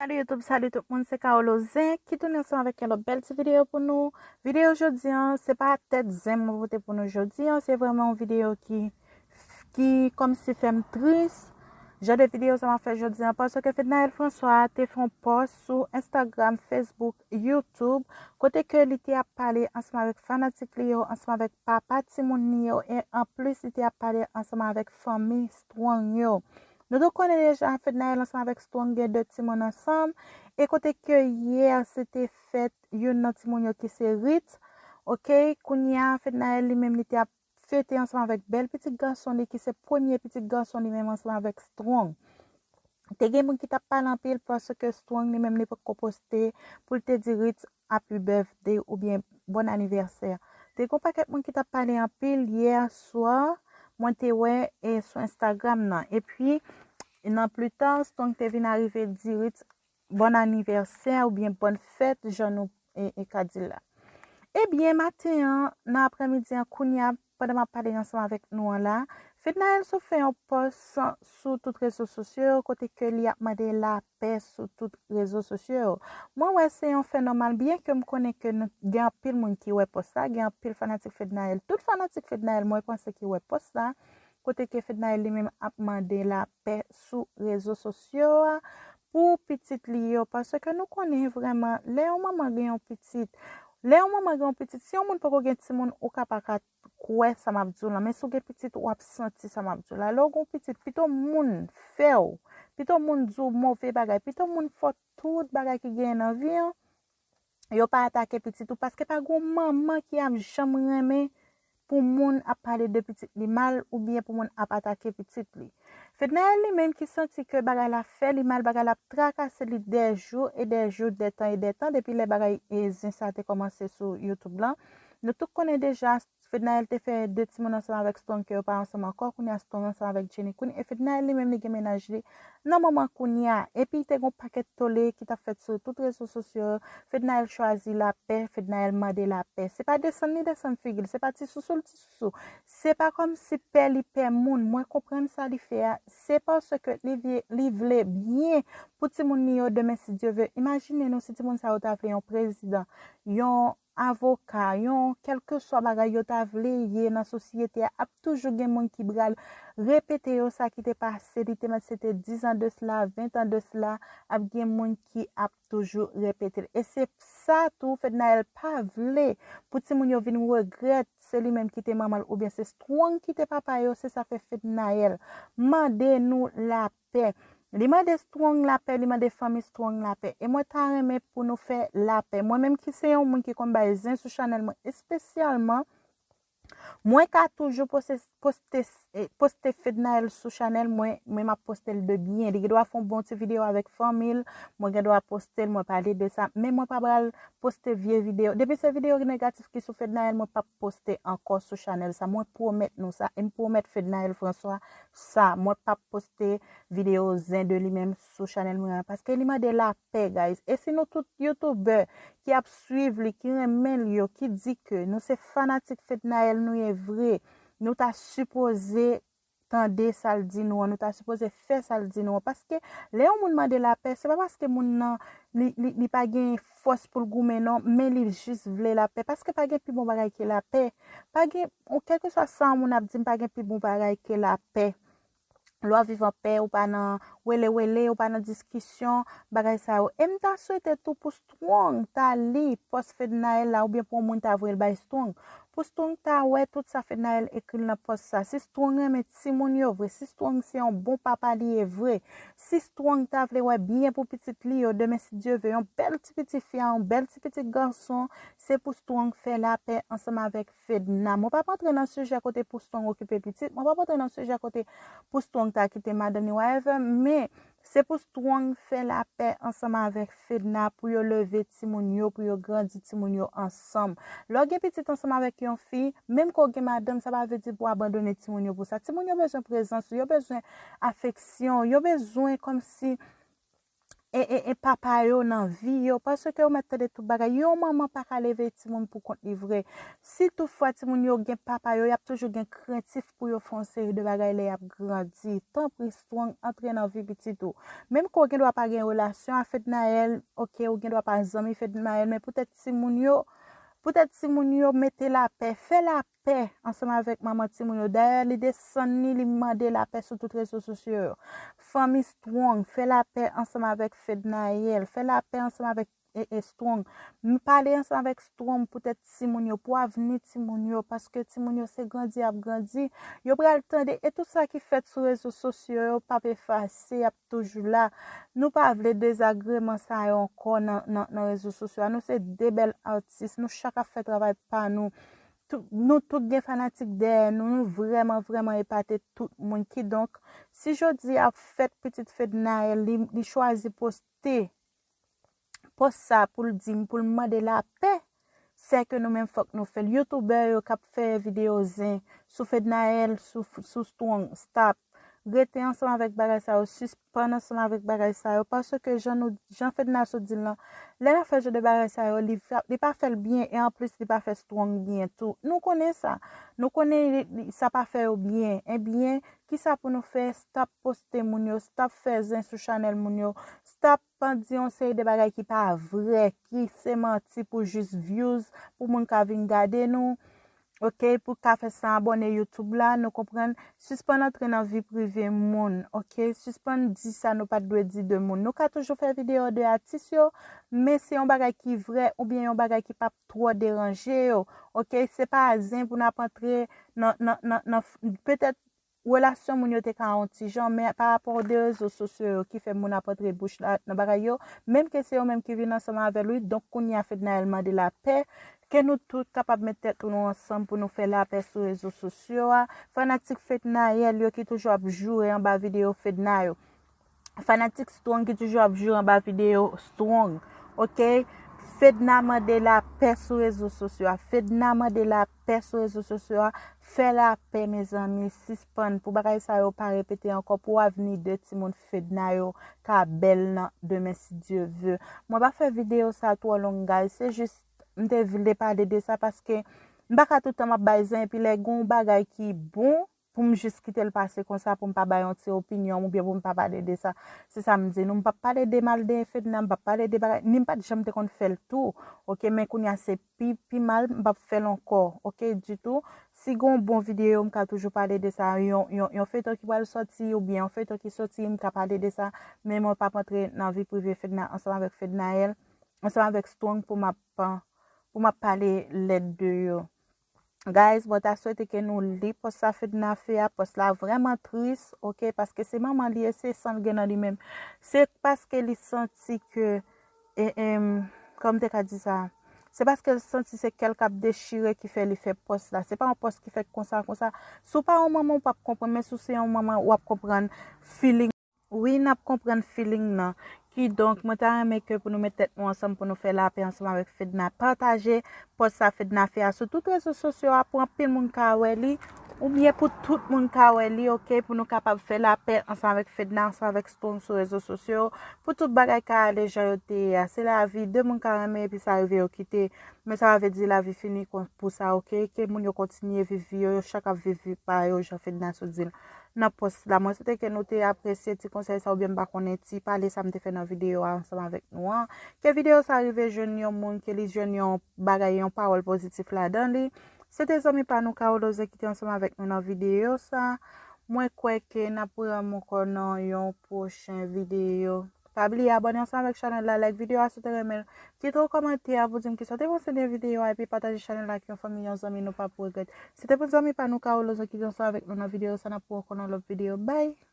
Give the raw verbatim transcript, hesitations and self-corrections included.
Salut YouTube, salut tout moun, se Carolo Zen ki tounen ansanm avèk yon lòt bèl ti videyo pou nou. Videyo jodi an, se pa tèt zen mwen pote pou nou jodi an, se vrèman yon videyo ki ki kòmsi fè m tris. Jan de videyo sa m ap fè jodi an, paske Fednaelle François te fè yon pòs sou Instagram, Facebook, YouTube, kote ke li te ap pale ansanm avèk fanatik li yo, ansanm avèk papa timoun li yo, e anplis li te ap pale ansanm avèk fanmi Strong yo. Nou tout konnen deja, Fednaelle ansanm avèk Strong gen de timoun ansanm, e kote ke yè se te fèt youn nan timoun yo ki se Rit, oke, kounye a, Fednaelle li menm li te ap fete ansanm avèk bèl pitit gason li ki se premye pitit gason li menm ansanm avèk Strong. Te gen moun ki t ap pale anpil paske Strong li menm li poko poste pou l te di Rit happy birthday oubyen bon anivèsè. Te gen yon pakèt moun ki t ap pale anpil yè swa, mwen te wè e sou Instagram nan. Epi nan pli ta, Strong te vin arive di Rit bon anivèsè oubyen bòn fèt, jan nou e, e ka di l la. Ebyen, maten an, nan aprèmidi an, kounye a, pandan m ap pale ansanm avèk nou an la, Fednaelle sot fè yon pòs sou tout rezo sosyo yo, kote ke li ap mande lapè sou tout rezo sosyo yo. Mwen wè se yon fè nòmal, byen ke m konnen ke nou, gen anpil moun ki wè pòs la, gen anpil fanatik Fednaelle. Tout fanatik Fednaelle, mwen panse ki wè pòs la, kote ke Fednaelle li menm ap mande lapè sou rezo sosyo a pou pitit li yo, paske nou konnen vrèman, lè yon manman gen yon pitit, lè yon manman gen yon pitit, si yon moun poko gen timoun, ou ka pa ka kwè sa m ap di w lan, men si w gen pitit, w ap santi sa m ap di w la. Lè w gen yon pitit, pito moun fè w, pito moun di w move bagay, pito moun fè w tout bagay ki genyen nan vi an, yo pa atake pitit ou, paske pa gen yon manman ki ap janm renmen pou moun ap pale de pitit li mal oubyen pou moun ap atake pitit li. Fednaelle li menm ki santi ke bagay la fè li mal, bagay la ap trakase li dè jou e dè jou, dè tan e dè tan, depi lè bagay e zen sa te kòmanse sou YouTube lan. Nou tout konnen deja, Fednaelle te fè de timoun ansanm avèk Strong ke yo pa ansanm ankò, kounye a Strong ansanm avèk Jenny Queen, e Fednaelle li menm li gen mennaj li nan moman kounye a. Epi te gen yon pakèt tole ki t ap fèt sou tout rezo sosyo yo. Fednaelle chwazi lapè, Fednaelle mande lapè. Se pa desann li desann figi l, se pa ti sousou l ti sousou. Se pa kòmsi pè li pè moun. Mwen konprann sa li fè a. Se paske li vye, li vle byen pou timoun li yo demen si Dye ve. Imajine nou si timoun sa yo ta vle yon prezidan, yon avoka, yon kèlkeswa bagay yo ta vle ye nan sosyete a, ap toujou gen moun ki pral repete yo sa ki te pase, li te mèt se te diz an de sila, ven an de sila, ap gen moun ki ap toujou repete l. E se sa tou, Fednaelle pa vle pou timoun yo vin regrèt se li menm ki te manman l oubyen se Strong ki te papa yo, se sa fè Fednaelle mande nou lapè. Li mande Strong lapè, li mande fanmi Strong lapè. E mwen ta renmen pou nou fè lapè. Mwen menm ki se yon moun ki konn bay zen sou chanèl mwen espesyalman, mwen ka toujou poste, poste, eh, poste Fednaelle sou chanèl mwen, mwen m ap poste l de byen. Li gen dwa fè yon bon ti videyo avèk fanmi l, mwen gen dwa poste l, mwen pale de sa, men mwen pa pral poste vye videyo. Depi se videyo negatif ki sou Fednaelle, mwen p ap poste ankò sou chanèl sa. Mwen pwomèt nou sa, e m pwomèt Fednaelle François sa. Mwen p ap poste videyo zen de li menm sou chanèl mwen an, paske li mande lapè, guys. E si nou tout youtubè ki ap swiv li, ki renmen l yo, ki di ke nou se fanatik Fednaelle nou ye vre, nou ta sipoze tande sa l di nou an, nou ta sipoze fè sa l di nou an. Paske lè yon moun mande lapè, se pa paske moun nan li, li, li pa gen fòs pou l goumen non, men li jis vle lapè. Paske pa gen pi bon bagay ke lapè. Pa gen, ou, kèlkeswa sa yon moun ap di m, pa gen pi bon bagay ke lapè. Lè w ap viv an pè, ou pa nan wele wele, ou pa nan diskisyon, bagay sa yo. E m ta swete tou pou Strong ta li pòs Fednaelle la, oubyen pou yon moun ta voye l bay Strong. Pou Strong ta wè tout sa Fednaelle ekri l nan pòs sa. Si Strong renmen timoun yo vre, si Strong se yon bon papa li ye vre, si Strong ta vle wè byen pou pitit li yo, demen si Dye ve, yon bèl ti pitit fi a, yon bèl ti pitit gason, se pou Strong fè lapè ansanm avèk Fedna. Mwen p ap antre nan sijè kote pou Strong okipe pitit, mwen p ap antre nan sijè kote pou Strong ta kite madanm li, whatever, men se pou Strong fè lapè ansanm avèk Fedna pou yo leve timoun yo, pou yo grandi timoun yo ansanm. Lè w gen pitit ansanm avèk yon fi, menm ke w gen madanm, sa pa vle di pou w abandone timoun yo pou sa. Timoun yo bezwen prezans ou, yo bezwen afeksyon, yo bezwen kòmsi e, e, papa yo nan vi yo, paske yo mèt tande tout bagay. Yon manman pa ka leve timoun pou kont li vre. Si toutfwa timoun yo gen papa yo, y ap toujou gen krentif pou yo fè yon seri de bagay lè y ap grandi. Tanpri, Strong, antre nan vi pitit ou. Menm ke w gen dwa pa gen relasyon a Fednaelle, oke, ou gen dwa pa zanmi Fednaelle, men poutèt timoun yo, poutèt timoun yo, mete lapè, fè lapè ansanm avèk manman timoun yo. Dayè, li desann li, li mande lapè sou tout rezo sosyo yo. Fanmi Strong, fè lapè ansanm avèk Fednaelle, fè lapè ansanm avèk e, e Strong. M pale ansanm avèk Strong poutèt timoun yo, pou avni timoun yo, paske timoun yo se grandi y ap grandi. Yo pral tande, e tout sa ki fèt sou rezo sosyo yo p ap efase, y ap toujou la. Nou pa vle dezagreman sa yo ankò nan, nan, nan rezo sosyo a. Nou se de bèl atis, nou chak ap fè travay pa nou. Tou- nou tout gen fanatik dèyè nou, nou vrèman, vrèman epate tout moun. Kidonk, si jodi a fèt pitit Fednaelle, li, li chwazi poste pòs sa pou l di m, pou l mande lapè, sè ke nou menm fòk nou fè l. Youtubè yo k ap fè videyo zen sou Fednaelle, sou, sou Strong, stop. Rete ansanm avèk bagay sa yo, sispann ansanm avèk bagay sa yo, paske jan nou, jan Fedna sot di l lan, lè l ap fè jan de bagay sa yo, li, li pa fè l byen, e anplis li pa fè Strong byen tou. Nou konnen sa. Nou konnen li, li, sa pa fè yo byen. Ebyen, kisa pou nou fè? Stop poste moun yo, stop fè zen sou chanèl moun yo, stop di yon seri de bagay ki pa vrè, ki se manti pou jis views, pou moun ka vin gade nou. Oke, pou ka fè san abòne YouTube la, nou konprann, sispann antre nan vi prive moun, oke, sispann di sa nou pa t dwe di de moun. Nou ka toujou fè videyo de atis yo, men se yon bagay ki vrè oubyen yon bagay ki p ap twò deranje yo, oke, se pa zen pou n ap antre nan, nan, nan, nan, petèt relasyon moun yo te ka yon ti jan, men pa rapò de rezo sosyo yo ki fè moun ap antre bouch la nan bagay yo, menm ke se yo menm ki vin ansanm avè l, wi. Donk, kounye a Fednaelle mande lapè, ke nou tout kapab met tèt nou ansanm pou nou fè lapè sou rezo sosyo a. Fanatik Fednaelle yo ki toujou ap joure anba videyo Fedna yo. Fanatik Strong ki toujou ap joure anba videyo Strong. Oke? Fedna mande lapè sou rezo sosyo a. Fedna mande lapè sou rezo sosyo a. Fè lapè, mezanmi. Sispann pou bagay sa yo pa repete ankò, pou avni de timoun Fedna yo ka bèl nan demen, si Dye ve. Mwen pa fè videyo sa twò long, guys. Se jis, m te vle pale de sa paske m pa ka tout tan m ap bay zen, epi lè gen yon bagay ki bon, pou m jis kite l pase konsa, pou m pa bay yon ti opinyon m, oubyen pou m pa pale de sa. Se sa m di nou. M p ap pale de mal de Fedna, m p ap pale de bagay, ni m pa t janm te konn fè l tou. Oke, men kounye a se pi, pi mal, m p ap fè l ankò. Oke, ditou. Si gen yon bon videyo, m ka toujou pale de sa. Yon, yon, yon feyton ki pral sòti, oubyen yon feyton ki sòti, m ka pale de sa. Men mwen p ap antre nan vi prive Fedna ansanm avèk Fednaelle, ansanm avèk Strong pou m ap, pou m ap pale lèd de yo. Guys, mwen ta swete ke nou li pòs sa Fedna fè a. Pòs la vrèman tris, oke, paske se manman li ye, se san l gen nan li menm. Se paske li santi ke, e, em, kòman m te ka di sa? Se paske l santi se kè l k ap dechire ki fè li fè pòs la. Se pa yon pòs ki fèt konsa, konsa. Si w pa yon manman, w p ap konprann, men si w se yon manman, w ap konprann feeling. Wi, n ap konprann feeling nan. Kidonk, mwen ta renmen ke pou nou met tèt nou ansanm pou nou fè lapè ansanm avèk Fedna. Pataje pòs sa Fedna fè a sou tout rezo sosyo a pou anpil moun ka wè li, oubyen pou tout moun ka wè li, oke, pou nou kapab fè lapè ansanm avèk Fedna, ansanm avèk Strong sou rezo sosyo, pou tout bagay ka ale jan yo te ye a. Se lavi, de moun ka renmen epi sa rive yo kite, men sa pa vle di lavi fini kon, pou sa, oke? Ke moun yo kontinye viv vi yo, yo chak ap viv vi pa yo, jan Fedna sot di l nan pòs la. Mwen swete ke nou te apresye ti konsèy sa, oubyen m pa konnen, ti pale sa m te fè nan videyo a ansanm avèk nou an. Ke videyo sa rive jwenn yon moun, ke li jwenn yon bagay, yon pawòl pozitif ladan li. Se te zanmi pa nou Carolosa ki te ansanm avèk nou nan videyo sa. Mwen kwè ke n ap wè ankò nan yon pwochen videyo. Pa bliye abòne ansanm avèk chanèl la, like videyo a si w te renmen l, kite yon kòmantè pou di m kisa w te panse de videyo a, epi pataje chanèl la ak yon fanmi, yon zanmi, nou p ap regrèt. Se te pou zanmi pa nou Carolosa ki te ansanm avèk nou nan videyo sa, n ap wè ankò nan lòt videyo. Bye!